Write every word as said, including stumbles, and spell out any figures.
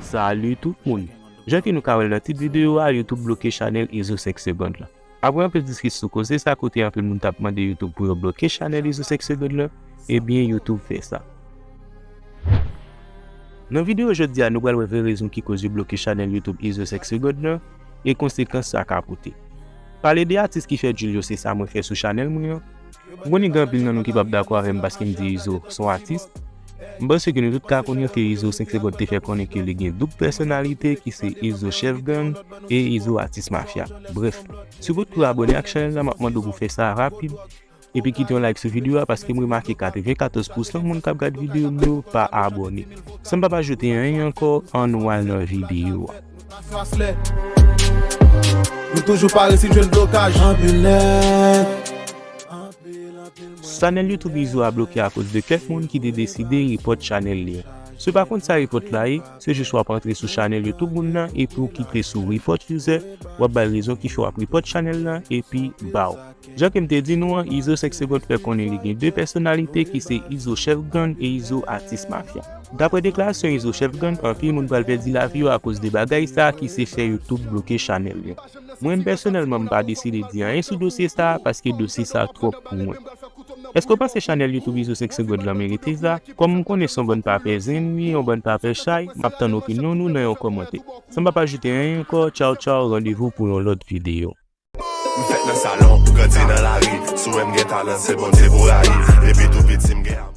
Salut tout moun! Jan ke nou ka wè l nan tit videyo a, YouTube bloke chanèl Izo senk Segond lan. Apre anpil diskisyon sou koze sa, kote anpil moun t ap mande YouTube pou yo bloke chanèl Izo senk Segond lan, ebyen YouTube fè sa. Nan videyo jodi a, nou pral wè vre rezon ki koz yo bloke chanèl YouTube Izo senk Segond lan e konsekans sa ka pote. Pale de atis ki fè djil yo, se sa mwen fè sou chanèl mwen an. M konnen gen anpil nan nou ki p ap dakò avè m paske m di Izo se yon atis. M panse ke nou tout ka konnen ke Izo senk Segond te fè konnen ke li gen doub pèsonalite ki se Izo chèf gang e Izo atis mafya. Brèf, si w potko abòne ak chanèl la, m ap mande w pou w fè sa rapid. Epi kite yon like sou videyo a paske m remake katrevenkatòz pousan moun k ap gad videyo m yo pa abòne. San m p ap ajoute anyen ankò, ann nou al nan videyo a. Chanèl YouTube Izo a bloke akoz de kèk moun ki te deside repòt chanèl li an. Si w pa konn sa repòt la ye, se jis w ap antre sou chanèl YouTube moun nan epi w kite sou report user, w ap bay rezon ki fè w ap repòt chanèl lan epi baw. Jan ke m te di nou an, Izo senk Segond fè konnen li gen de pèsonalite ki se Izo chèf gang e Izo atis mafya. Daprè deklarasyon Izo chèf gang, anpil moun pral pèdi lavi yo akoz de bagay sa ki se fè YouTube bloke chanèl yo. Mwen menm pèsonèlman m pa deside di anyen sou dosye sa paske dosye sa twòp pou mwen. Èske w panse chanèl YouTube Izo senk Segond lan merite sa? Kòm m konnen se yon bann papè zen nou ye, yon bann papè chay, m ap tann opinyon nou nan yon kòmantè. San m pa pa ajoute anyen ankò, tchaw tchaw, randevou pou yon lòt videyo. M fèt nan salon, grandi nan lari. Si w wè m gen talan, se Bondye pou rayi. Depi tou piti m gen amou.